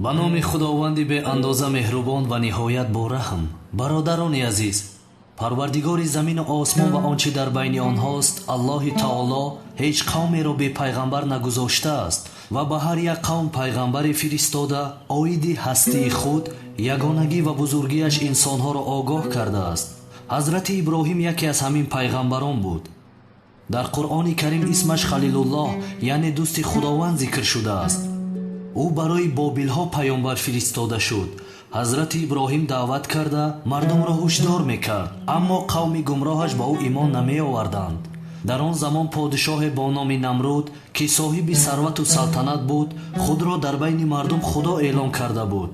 Ба номи Худованди беандоза меҳрубон ва ниҳоят бораҳм. Бародарони азиз, Парвардигори замину осмон ва он чи дар байни онҳост, Аллоҳи таоло ҳеҷ қавмеро бе пайғамбар нагузоштааст ва ба ҳар як қавм пайғамбаре фиристода, оиди ҳастии худ, ягонагӣ ва бузургиаш инсонҳоро огоҳ кардааст. Ҳазрати Иброҳим яке аз ҳамин пайғамбарон буд. Дар Қуръони Карим исмаш Халилуллоҳ, яъне дӯсти Худованд зикр шудааст. Ӯ барои бобилҳо паёмбар фиристода шуд. Ҳазрати Иброҳим даъват карда мардумро ҳушдор мекард, аммо қавми гумроҳаш ба ӯ имон намеоварданд. Дар он замон подшоҳе бо номи Намруд, ки соҳиби сарвату салтанат буд, худро дар байни мардум Худо эълон карда буд.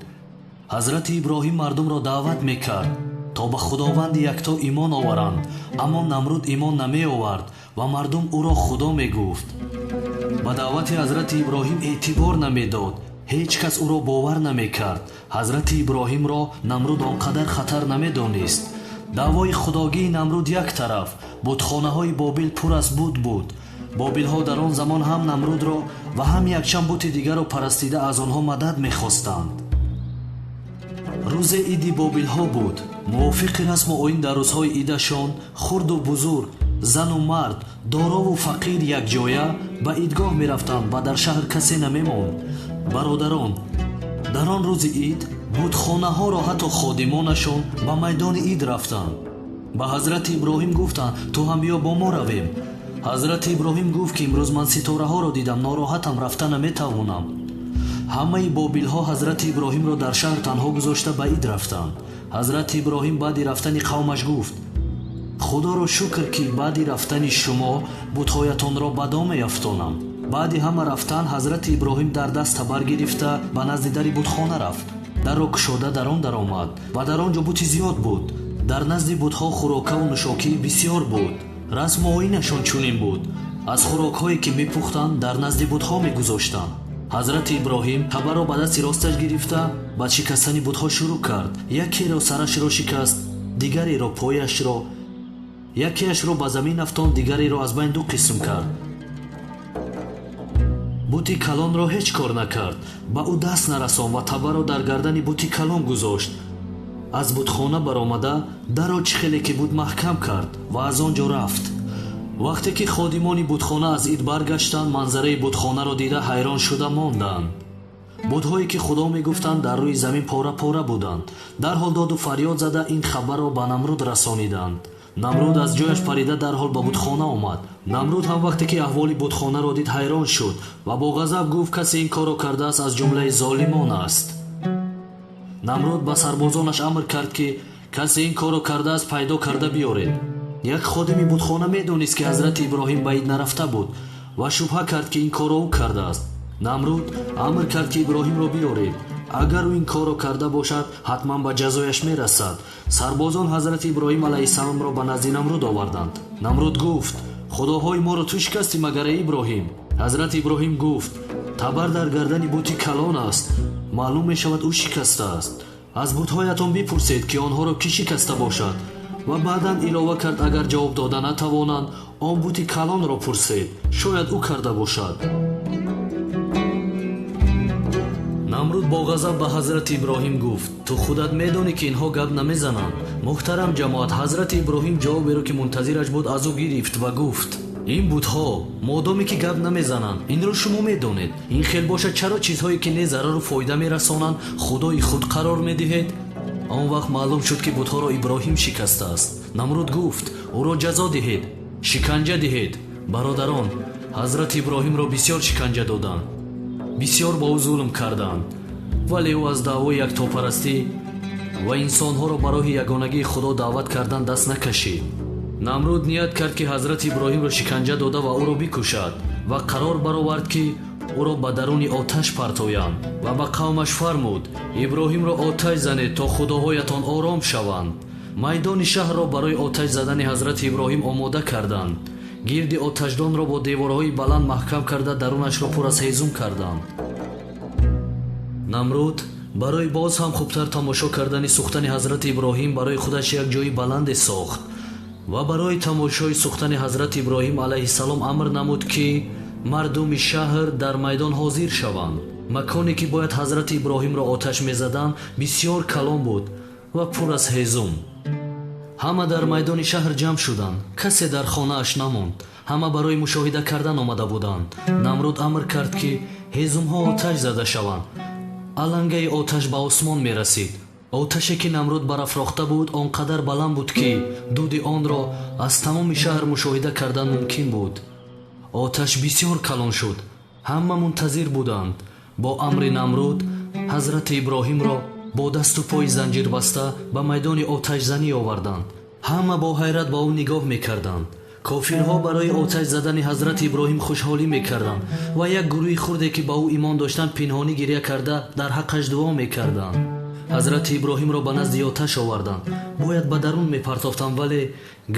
Ҳазрати Иброҳим мардумро даъват мекард, то ба Худованди якто имон оваранд, аммо Намруд имон намеовард ва мардум ӯро Худо мегуфт. Ба даъвати Ҳазрати Иброҳим эътибор намедод, ҳеҷ кас ӯро бовар намекард. Ҳазрати Иброҳимро Намруд он қадар хатар намедонист. Даъвои худогии Намруд як тараф, бутхонаҳои Бобил пур аз бут буд. Бобилҳо дар он замон ҳам Намрудро ва ҳам якчанд бути дигарро парастида аз онҳо мадад мехостанд. Рӯзе иди Бобилҳо буд. Мувофиқи расму оин дар рӯзҳои идашон хурду бузург, зану мард, дорову фақир якҷоя ба идгоҳ мерафтанд ва дар шаҳр касе намемонд. Бародарон, дар он рӯзи ид бутхонаҳоро ҳатто ходимонашон ба майдони ид рафтанд. Ба Ҳазрати Иброҳим гуфтанд: ту ҳам биё бо мо равем. Ҳазрати Иброҳим гуфт, ки имрӯз ман ситораҳоро дидам, нороҳатам, рафта наметавонам. Ҳамаи бобилҳо Ҳазрати Иброҳимро дар шаҳр танҳо гузошта ба ид рафтанд. Ҳазрати Иброҳим баъди рафтани қавмаш гуфт: Худоро шукр, ки баъди рафтани шумо бутҳоятонро ба дом меафтонам. Баъди ҳама рафтан Ҳазрати Иброҳим дар даст табар гирифта ба назди дари бутхона рафт. Дарро кушода дар он даромад ва дар он ҷо бути зиёд буд. Дар назди бутҳо хӯрокаву нӯшокии бисьёр буд. Расму оинашон чунин буд: аз хӯрокҳое ки мепухтанд, дар назди бутҳо мегузоштанд. Ҳазрати Иброҳим табарро ба дасти росташ гирифта ба шикастани бутҳо шурӯъ кард. Якеро сарашро шикаст, дигареро пояшро, якеашро ба замин афтонд, дигареро аз байн ду қисм кард. Бути калонро ҳеҷ кор накард, ба ӯ даст нарасон ва табарро дар гардани бути калон гузошт. Аз бутхона баромада дарро чӣ хеле ки буд маҳкам кард ва аз он ҷо рафт. Вақте ки ходимони бутхона аз ид баргаштанд, манзараи бутхонаро дида ҳайрон шуда монданд. Бутҳое ки Худо мегуфтанд, дар рӯи замин пора-пора буданд. Дарҳол доду фарёд зада ин хабарро ба Намруд расониданд. Намруд аз ҷояш парида дарҳол ба бутхона омад. Намруд ҳам вақте ки аҳволи бутхонаро дид, ҳайрон шуд ва бо ғазаб гуфт: касе ин корро кардааст аз ҷумлаи золимон аст. Намруд ба сарбозонаш амр кард, ки касе ин корро кардааст пайдо карда биёред. Як ходими бутхона медонист, ки Ҳазрати Иброҳим ба ид нарафта буд ва шубҳа кард, ки ин корро ӯ кардааст. Намруд амр кард, ки Иброҳимро биёред. Агар ӯ ин корро карда бошад, ҳатман ба ҷазояш мерасад. Сарбозон Ҳазрати Иброҳим алайҳиссаломро ба назди Намруд оварданд. Намруд гуфт: худоҳои моро ту шикастӣ магар, эй Иброҳим? Ҳазрати Иброҳим гуфт: табар дар гардани бути калон аст, маълум мешавад ӯ шикастааст. Аз бутҳоятон бипурсед, ки онҳоро кӣ шикаста бошад. Ва баъдан илова кард: агар ҷавоб дода натавонанд, он бути калонро пурсед, шояд ӯ карда бошад. Намруд бо ғазаб ба Ҳазрати Иброҳим гуфт: ту худат медонӣ, ки инҳо гап намезананд. Муҳтарам ҷамоат, Ҳазрати Иброҳим ҷавоберо, ки мунтазираш буд, аз ӯ гирифт ва гуфт: ин бутҳо модоме ки гап намезананд, инро шумо медонед. Ин хел бошад, чаро чизҳое ки не зарару фоида мерасонанд, Худои худ қарор медиҳед? Он вақт маълум шуд, ки бутҳоро Иброҳим шикастааст. Намруд гуфт: ӯро ҷазо диҳед, шиканҷа диҳед. Бародарон, Ҳазрати Иброҳимро бисёр шиканҷа доданд, бисёр ба ӯ зулм карданд, вале ӯ аз даъвои яктопарастӣ ва инсонҳоро ба роҳи ягонагии Худо даъват кардан даст накашид. Намруд ният кард, ки Ҳазрати Иброҳимро шиканҷа дода ва ӯро бикушад ва қарор баровард, ки ӯро ба даруни оташ партоянд ва ба қавмаш фармуд: Иброҳимро оташ занед, то худоҳоятон ором шаванд. Майдони шаҳрро барои оташ задани Ҳазрати Иброҳим омода карданд. Гирди оташдонро бо деворҳои баланд маҳкам карда, дарунашро пур аз ҳезум карданд. Намруд барои боз ҳам хубтар тамошо кардани сӯхтани Ҳазрати Иброҳим барои худаш як ҷои баланде сохт ва барои тамошои сӯхтани Ҳазрати Иброҳим алайҳиссалом амр намуд, ки Мардуми шаҳр дар майдон ҳозир шаванд. Маконе ки бояд ҳазрати Иброҳимро оташ мезаданд бисёр калон буд ва пур аз ҳезум. Ҳама дар майдони шаҳр ҷамъ шуданд. Касе дар хонааш намонд. Ҳама барои мушоҳида кардан омада буданд. Намруд амр кард, ки ҳезумҳо оташ зада шаванд. Алангаи оташ ба осмон мерасид. Оташе ки Намруд барафрохта буд, он қадар баланд буд, ки дуди онро аз тамоми шаҳр мушоҳида кардан мумкин буд. Оташ бисёр калон шуд. Ҳама мунтазир буданд. Бо амри Намруд ҳазрати Иброҳимро бо дасту пои занҷирбаста ба майдони оташзанӣ оварданд. Ҳама бо ҳайрат ба ӯ нигоҳ мекарданд. Кофирҳо барои оташ задани ҳазрати Иброҳим хушҳолӣ мекарданд ва як гурӯҳи хурде ки ба ӯ имон доштанд пинҳонӣ гиря карда дар ҳаққаш дуо мекарданд. Ҳазрати Иброҳимро ба назди оташ оварданд. Бояд ба дарун мепартофтанд, вале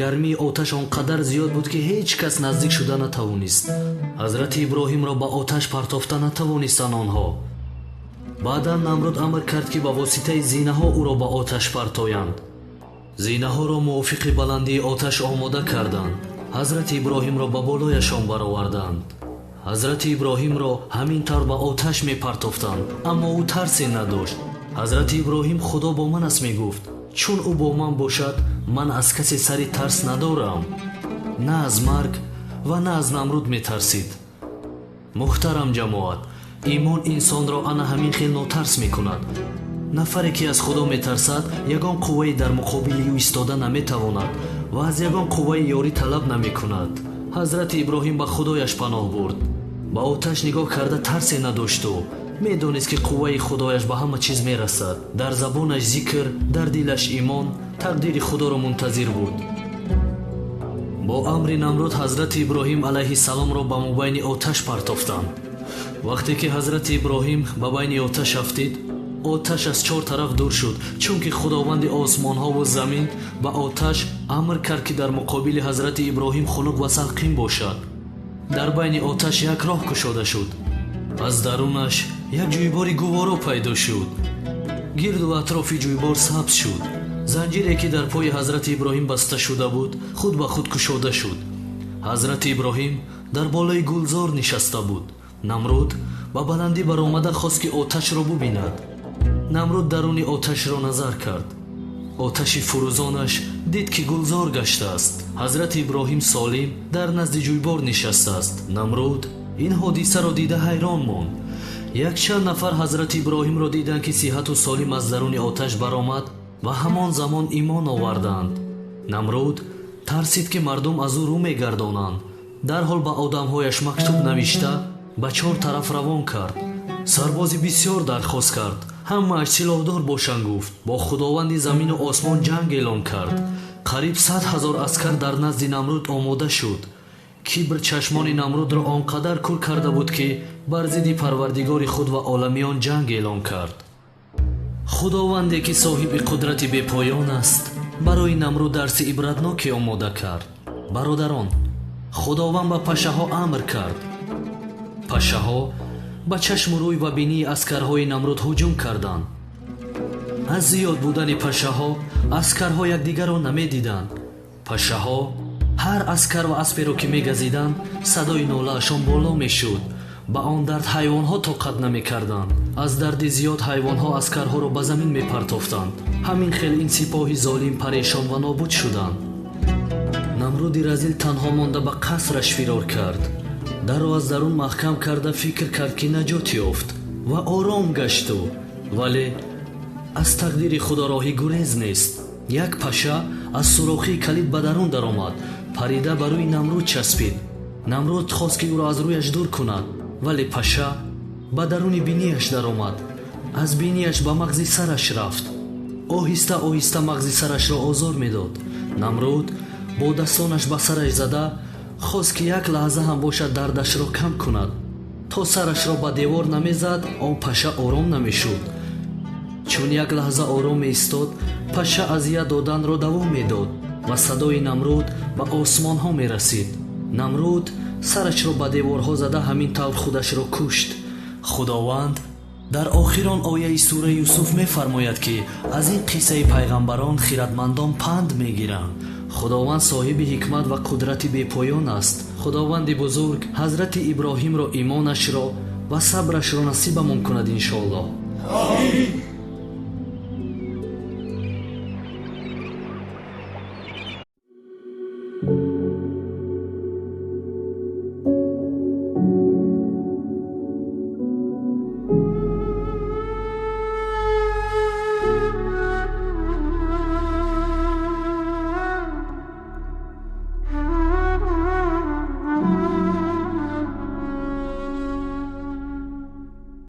гармии оташ он қадар зиёд буд, ки ҳеҷ кас наздик шуда натавонист. Ҳазрати Иброҳимро ба оташ партофта натавонистанд онҳо. Баъдан Намруд амр кард, ки ба воситаи зинаҳо ӯро ба оташ партоянд. Зинаҳоро мувофиқи баландии оташ омода карданд. Ҳазрати Иброҳимро ба болояшон бароварданд. Ҳазрати Иброҳимро ҳамин тавр ба оташ мепартофтанд, аммо ӯ тарсе надошт. Ҳазрати Иброҳим худо бо ман аст мегуфт. Чун ӯ бо ман бошад, ман аз касе сари тарс надорам. На аз марг ва на аз Намруд метарсид. Муҳтарам ҷамоат, имон инсонро ана ҳамин хел нотарс мекунад. Нафаре ки аз худо метарсад, ягон қуввае дар муқобили ӯ истода наметавонад ва аз ягон қувваи ёрӣ талаб намекунад. Ҳазрати Иброҳим ба худояш паноҳ бурд. Ба оташ нигоҳ карда тарсе надошту медонист, ки қувваи худояш ба ҳама чиз мерасад. Дар забонаш зикр, дар дилаш имон, тақдири худоро мунтазир буд. Бо амри Намруд ҳазрати Иброҳим алайҳиссаломро ба мобайни оташ партофтанд. Вақте ки ҳазрати Иброҳим ба байни оташ афтид, оташ аз чор тараф дур шуд, чунки худованди осмонҳову замин ба оташ амр кард, ки дар муқобили ҳазрати Иброҳим хунук ва салқин бошад. Дар байни оташ як роҳ кушода шуд. Аз дарунаш як ҷӯйбори гуворо пайдо шуд. Гирду атрофи ҷӯйбор сабз шуд. Занҷире ки дар пои ҳазрати Иброҳим баста шуда буд, худ ба худ кушода шуд. Ҳазрати Иброҳим дар болои гулзор нишаста буд. Намруд ба баландӣ баромада хост, ки оташро бубинад. Намруд даруни оташро назар кард. Оташи фурӯзонаш дид, ки гулзор гаштааст. Ҳазрати Иброҳим солим дар назди ҷӯйбор нишастааст. Намруд ин ҳодисаро дида ҳайрон монд. Якчанд нафар ҳазрати Иброҳимро диданд, ки сиҳату солим аз даруни оташ баромад ва ҳамон замон имон оварданд. Намруд тарсид, ки мардум аз ӯ рӯ мегардонанд. Дарҳол ба одамҳояш мактуб навишта ба чор тараф равон кард. Сарбози бисёр дархост кард. Ҳамааш силоҳдор бошанд, гуфт. Бо худованди замину осмон ҷанг эълон кард. Қариб 100 000 аскар дар назди Намруд омода шуд. Кибр чашмони Намрудро он қадар кур карда буд, ки бар зидди парвардигори худ ва оламиён ҷанг эълон кард. Худованде ки соҳиби қудрати бепоён аст, барои Намруд дарси ибратноке омода кард. Бародарон, худованд ба пашаҳо амр кард. Пашаҳо ба чашму рӯй ва бинии аскарҳои Намруд ҳуҷум карданд. Аз зиёд будани пашаҳо аскарҳо якдигарро намедиданд. Пашаҳо ҳар аскар ва асперо ки мегазиданд, садои нолаашон боло мешуд. Ба он дард ҳайвонҳо тоқат намекарданд. Аз дарди зиёд ҳайвонҳо аскарҳоро ба замин мепартофтанд. Ҳамин хел ин сипоҳи золим парешон ва нобуд шуданд. Намруди разил танҳо монда ба қасраш фирор кард. Дарро аз дарун маҳкам карда фикр кард, ки наҷот ёфт ва ором гашту, вале аз тақдири худо роҳи гурез нест. Як паша аз сурохии калид ба дарун даромад, парида ба рӯи Намруд часпид. Намруд хост, ки ӯро аз рӯяш дур кунад, вале паша ба даруни бинияш даромад. Аз бинияш ба мағзи сараш рафт. Оҳиста оҳиста мағзи сарашро озор медод. Намруд бо дастонаш ба сараш зада хост, ки як лаҳза ҳам бошад дардашро кам кунад. То сарашро ба девор намезад, он паша ором намешуд. Чун як лаҳза ором меистод, паша азият доданро давом медод ва садои Намруд ба осмонҳо мерасид. Намруд сарашро ба деворҳо зада ҳамин тавр худашро кушт. Худованд дар охирон ояи сураи Юсуф мефармояд, ки аз ин қиссаи пайғамбарон хиратмандон панд мегиранд. Худованд соҳиби ҳикмат ва қудрати бепоён аст. Худованди бузург ҳазрати Иброҳимро, имонашро ва сабрашро насибамон кунад, иншоаллоҳ. Омин.